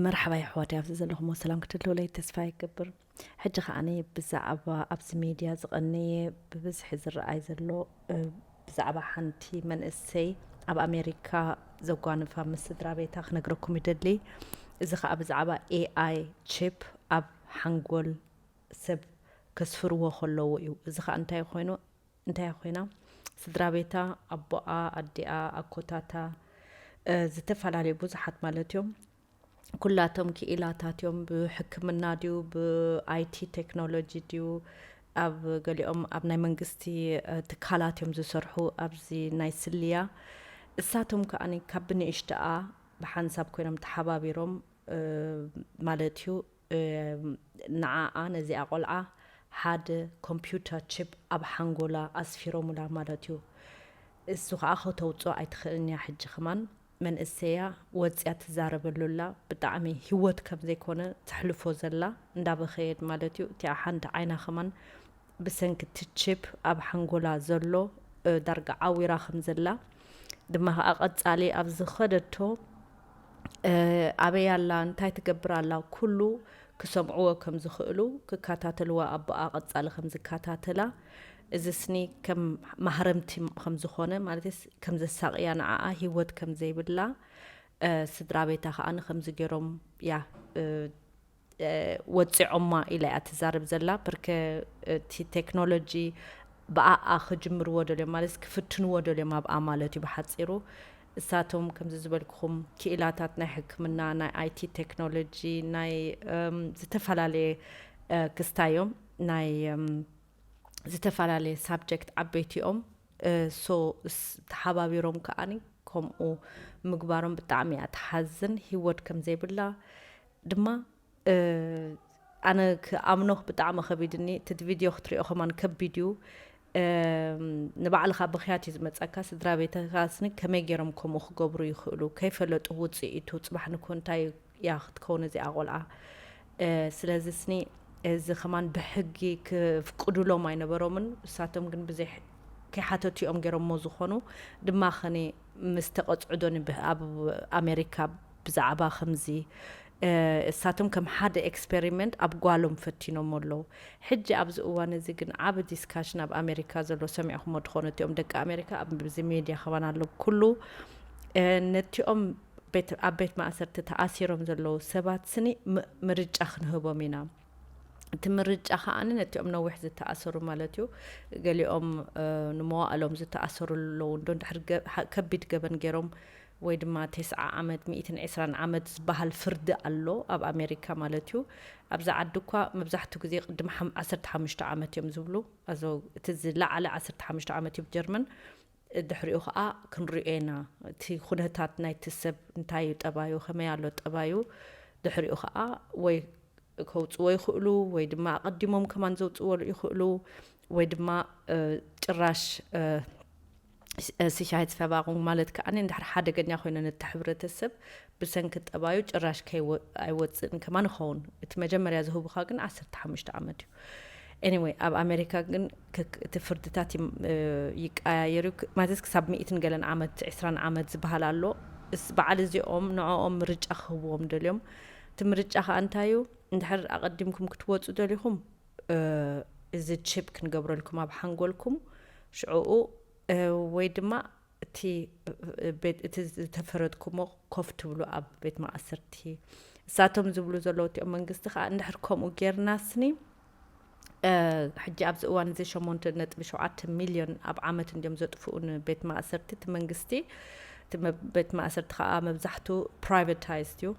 መርሓባ የሕዋት፣ ኣብዚ ዘለኹሞ ሰላም ክትህልውለይ ተስፋ ይገብር። ሕጂ ከዓኒ ብዛዕባ ኣብዚ ሜድያ ዝቐነየ ብብዝሒ ዝረኣይ ዘሎ፣ እ፣ ብዛዕባ ሓንቲ መንእሰይ ኣብ ኣሜሪካ ዘጓንፋ ምስ ስድራ ቤታ ክነግረኩም ይደሊ። እዚ ከኣ ብዛዕባ ኤኣይ ቺፕ ኣብ ሓንጎል ሰብ ከስፍርዎ ከለዉ እዩ። እዚ ከኣ እንታይ ኮይኑ፣ እንታይ ኮይና፣ ስድራ ቤታ፣ ኣቦኣ፣ ኣዲኣ፣ ኣኮታታ፣ እ፣ ዝተፈላለዩ ብዙሓት ማለት እዮም። ኩላቶም ክኢላታት እዮም። ብሕክምና ድዩ፣ ብኣይቲ ቴክኖሎጂ ድዩ፣ ኣብ ገሊኦም ኣብ ናይ መንግስቲ፣ እ፣ ትካላት እዮም ዝሰርሑ። ኣብዚ ናይ ስልያ እሳቶም ከኣ ካብ ብንእሽተኣ ብሓንሳብ ኮይኖም ተሓባቢሮም፣ እ፣ ማለት እዩ፣ እ፣ ንዓኣ ነዚኣ ቆልዓ ሓደ ኮምፒውተር ቺፕ ኣብ ሓንጎላ ኣስፊሮሙላ ማለት እዩ። እሱ ከዓ ከተውፅኦ ኣይትኽእልን እያ። ሕጂ ከማን መንእሰያ ወፅያ ትዛረበሉላ። ብጣዕሚ ህይወት ከም ዘይኮነ ተሕልፎ ዘላ እንዳበኸየት ማለት እዩ። እቲኣ ሓንቲ ዓይና ከማን ብሰንኪ እቲ ቺፕ ኣብ ሓንጎላ ዘሎ፣ እ፣ ዳርጋ ዓዊራ ከም ዘላ ድማ ከዓ ቀፃሊ ኣብ ዝኸደቶ፣ እ፣ ኣበይ ኣላ፣ እንታይ ትገብር ኣላ፣ ኩሉ ክሰምዕዎ ከም ዝኽእሉ፣ ክከታተልዋ፣ ኣቦኣ ቀፃሊ ከም ዝከታተላ፣ እዚ ስኒ ከም ማህረምቲ ከም ዝኾነ፣ ማለትስ ከም ዘሳቕያ፣ ንዓኣ ህይወት ከም ዘይብላ፣ እ፣ ስድራ ቤታ ከኣ ከም ዝገይሮም እያ፣ እ፣ እ፣ ወፂዖማ ኢላ እያ ትዛረብ ዘላ። ብርከ እቲ ቴክኖሎጂ ብኣኣ ክጅምርዎ ደልዮም፣ ማለት ክፍትንዎ ደልዮም ኣብኣ ማለት እዩ ብሓፂሩ። እሳቶም ከምዚ ዝበልኩኹም ክኢላታት ናይ ሕክምና፣ ናይ ኣይቲ ቴክኖሎጂ፣ ናይ፣ እም፣ ዝተፈላለየ፣ እ፣ ክስታዮም ናይ፣ እም፣ ዝተፈላለየ ሳብጀክት ዓበይቲኦም። እ፣ ሶ ስ-፣ ተሓባቢሮም ከኣኒ ከምኡ ምግባሮም ብጣዕሚ እያ ትሓዝን። ህይወት ከም ዘይብላ ድማ፣ እ፣ ኣነ ክኣምኖ ብጣዕሚ ከቢድኒ። እቲ ቪድዮ ክትሪኦ ከማን ከቢድ እዩ። እም፣ ንባዕልኻ ብኽያት እዩ ዝመፀካ። ስድራ ቤትካ ስኒ ከመይ ገይሮም ከምኡ ክገብሩ ይኽእሉ? ከይፈለጡ ውፅኢቱ ፅባሕ ንኮ እንታይ እያ ክትከውን እዚኣ ቆልዓ? እ፣ ስለዚ ስኒ እዚ ከማን ብሕጊ ክፍቅዱሎም ኣይነበሮምን። እሳቶም ግን ብዘይ ከይሓተቱ እዮም ገይሮሞ ዝኾኑ። ድማ ኸኒ ምስ ተቐፅዑ ዶ ንብ-፣ ኣብ ኣሜሪካ ብዛዕባ ከምዚ፣ እ፣ እሳቶም ከም ሓደ ኤክስፔሪመንት ኣብ ጓሎም ፈቲኖሞ ኣለዉ። ሕጂ ኣብዚ እዋን እዚ ግን ዓቢ ዲስካሽን ኣብ ኣሜሪካ ዘሎ ሰሚዕኹሞ ትኾኑ። እቲኦም ደቂ ኣሜሪካ ኣብዚ ሜድያ ከማን ኣለዉ። ኩሉ፣ እ፣ ነቲኦም ቤት፣ ኣብ ቤት ማእሰርቲ ተኣሲሮም ዘለዉ ሰባት ስኒ ም-፣ ምርጫ ክንህቦም ኢና። እቲ ምርጫ ከኣ ነቲኦም ነዊሕ ዝተኣሰሩ ማለት እዩ። ገሊኦም፣ እ፣ ንመዋእሎም ዝተኣሰሩ ኣለዉ። እንዶ እንድሕር ገ-፣ ሓ-፣ ከቢድ ገበን ገይሮም ወይ ድማ ተስዓ ዓመት፣ ሚእትን ዕስራን ዓመት ዝበሃል ፍርዲ ኣሎ ኣብ ኣሜሪካ ማለት እዩ። ኣብዚ ዓዲ እኳ መብዛሕትኡ ግዜ ቅድሚ ሓም-፣ ዓሰርተ ሓሙሽተ ዓመት እዮም ዝብሉ። ኣዞ እቲ ዝለዓለ ዓሰርተ ሓሙሽተ ዓመት እዩ ብጀርመን። ድሕሪኡ ኸዓ ክንሪኦ ኢና እቲ ኩነታት ናይቲ ሰብ እንታይ እዩ ጠባዩ፣ ከመይ ኣሎ ጠባዩ። ድሕሪኡ ኸዓ ወይ ከውፅዎ ይኽእሉ ወይ ድማ ኣቐዲሞም ከማን ዘውፅዎ ይኽእሉ ወይ ድማ፣ እ፣ ጭራሽ፣ እ፣ ስ-፣ እ፣ ሲሻይት ፈባቑ ማለት ከኣ እንድሕር ሓደገኛ ኮይነ ነቲ ሕብረተሰብ ብሰንኪ ጠባዩ ጭራሽ ከይወ-፣ ኣይወፅእን ከማን ይኸውን። እቲ መጀመርያ ዝህቡኻ ግን ዓሰርተ ሓሙሽተ ዓመት እዩ። ኤኒወይ፣ ኣብ ኣሜሪካ ግን ክ-፣ ክ-፣ እቲ ፍርድታት ይም-፣ እ፣ ይቀያየር እዩ። ክ-፣ ማለት ክሳብ ሚእትን ገለን ዓመት፣ ዕስራን ዓመት ዝበሃል ኣሎ። እስ-፣ በዓል እዚኦም ንዕኦም ምርጫ ክህብዎም ደልዮም። እቲ ምርጫ ከኣ እንታይ እዩ? እንድሕር ኣቐዲምኩም ክትወፁ ደሊኹም፣ እ፣ እዚ ቺፕ ክንገብረልኩም ኣብ ሓንጎልኩም፣ ሽዕኡ፣ እ፣ ወይ ድማ እቲ ቤት፣ እቲ ዝተፈረድኩሞ ኮፍ ትብሉ ኣብ ቤት ማእሰርቲ። እሳቶም ዝብሉ ዘለዉ እቲኦም መንግስቲ ከኣ እንድሕር ከምኡ ጌርና ስኒ፣ እ፣ ሕጂ ኣብዚ እዋን እዚ ሸሞንተ ነጥቢ ሸውዓተ ሚልዮን ኣብ ዓመት እንድዮም ዘጥፍኡ ንቤት ማእሰርቲ። እቲ መንግስቲ፣ እቲ መ-፣ ቤት ማእሰርቲ ከኣ መብዛሕቱ ፕራይቨታይዝድ እዩ፣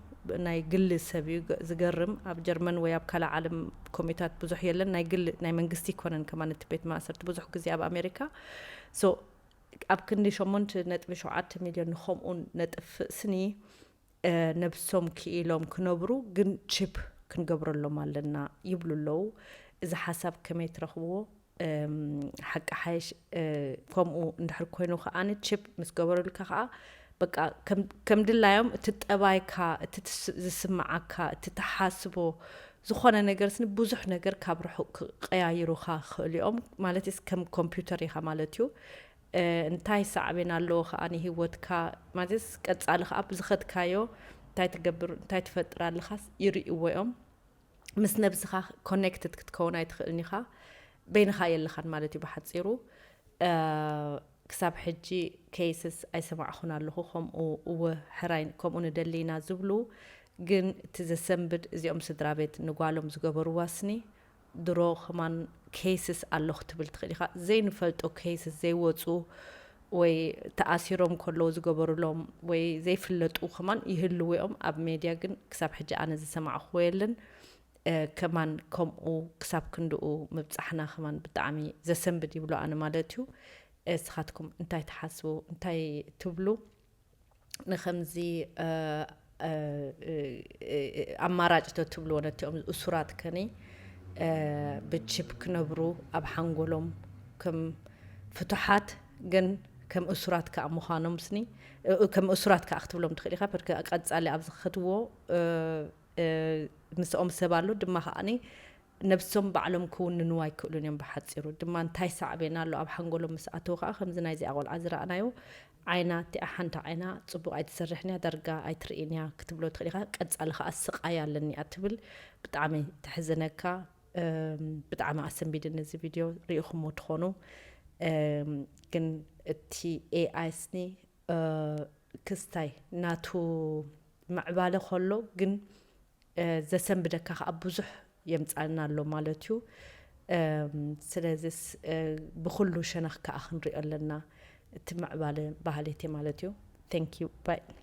ናይ ግሊ ሰብ እዩ። ገ-፣ ዝገርም፣ ኣብ ጀርመን ወይ ኣብ ካልእ ዓለም ኮሚታት ብዙሕ የለን፣ ናይ ግሊ፣ ናይ መንግስቲ ይኮነን ከማን እቲ ቤት ማእሰርቲ ብዙሕ ግዜ ኣብ ኣሜሪካ። ሶ ኣብ ክንዲ ሸሞንተ ነጥቢ ሸውዓተ ሚልዮን ንኸምኡ ነጥፍእ ስኒ፣ እ፣ ነብሶም ክኢሎም ክነብሩ ግን ቺፕ ክንገብረሎም ኣለና ይብሉ ኣለዉ። እዚ ሓሳብ ከመይ ትረኽብዎ? እም፣ ሓቂ ሓይሽ፣ እ፣ ከምኡ እንድሕር ኮይኑ ከኣ ቺፕ ምስ ገበሩልካ ከኣ በቃ ከም፣ ከም ድላዮም እቲ ጠባይካ፣ እቲ ትስ-፣ ዝስምዓካ፣ እቲ ትሓስቦ ዝኾነ ነገር ስኒ ብዙሕ ነገር ካብ ርሑቕ ክቀያይሩኻ ክኽእሉ እዮም። ማለት እስ ከም ኮምፒውተር ኢኻ ማለት እዩ። እ፣ እንታይ ሳዕቤን ኣለዎ ከኣ ንህይወትካ፣ ማለትስ ቀጻሊ ከኣ ብዝኸድካዮ እንታይ ትገብር እንታይ ትፈጥር ኣለኻስ ይርእይዎ እዮም። ምስ ነብስኻ ኮኔክትድ ክትከውን ኣይትኽእልን ኢኻ። በይንኻ የለኻን ማለት እዩ ብሓፂሩ። ክሳብ ሕጂ ኬይስስ ኣይሰማዕኹን ኣለኹ። ከምኡ እወ ሕራይ ከምኡ ንደሊ ኢና ዝብሉ፣ ግን እቲ ዘሰንብድ እዚኦም ስድራ ቤት ንጓሎም ዝገበርዋ ስኒ ድሮ ከማን ኬይስስ ኣሎ ክትብል ትኽእል ኢኻ። ዘይንፈልጦ ኬይስስ ዘይወፁ ወይ ተኣሲሮም ከለዉ ዝገበሩሎም ወይ ዘይፍለጡ ከማን ይህልዉ እዮም። ኣብ ሜድያ ግን ክሳብ ሕጂ ኣነ ዝሰማዕኽዎ የለን። ከማን ከምኡ ክሳብ ክንድኡ ምብፃሕና ከማን ብጣዕሚ ዘሰንብድ ይብሎ ኣነ ማለት እዩ። እስኻትኩም እንታይ ትሓስቡ እንታይ ትብሉ? ንከምዚ ኣማራጭ ዶ ትብልዎ ነቲኦም እሱራት ከኒ ብቺፕ ክነብሩ ኣብ ሓንጎሎም ከም ፍቱሓት ግን ከም እሱራት ከዓ ምዃኖም ስኒ ከም እሱራት ከዓ ክትብሎም ትኽእል ኢኻ። ቀፃሊ ኣብዚ ክትዎ ምስኦም ሰብ ኣሎ ድማ ከዓኒ ነብሶም ባዕሎም ክውንንዋ ኣይክእሉን እዮም። ብሓፂሩ ድማ እንታይ ሳዕቤን ኣሎ ኣብ ሓንጎሎም ምስ ኣተው ከዓ ከምዚ ናይዚኣ ቆልዓ ዝረኣናዮ ዓይና እቲኣ ሓንቲ ዓይና ፅቡቅ ኣይትሰርሕን እያ፣ ዳርጋ ኣይትርእን እያ ክትብሎ ትኽእል ኢኻ። ቀፃሊ ከዓ ስቃይ ኣለኒ እያ ትብል። ብጣዕሚ ተሕዝነካ። ብጣዕሚ ኣሰንቢድኒ እዚ ቪድዮ ርኢኹሞ ትኾኑ። ግን እቲ ኤኣይ ስኒ ክስታይ ናቱ ምዕባለ ከሎ ግን ዘሰንብደካ ከዓ ብዙሕ የምፃልና ኣሎ ማለት እዩ። ስለዚስ ብኩሉ ሸነኽ ከዓ ክንሪኦ ኣለና። እቲ ምዕባለ ባህሌት ማለት እዩ። Thank you bye።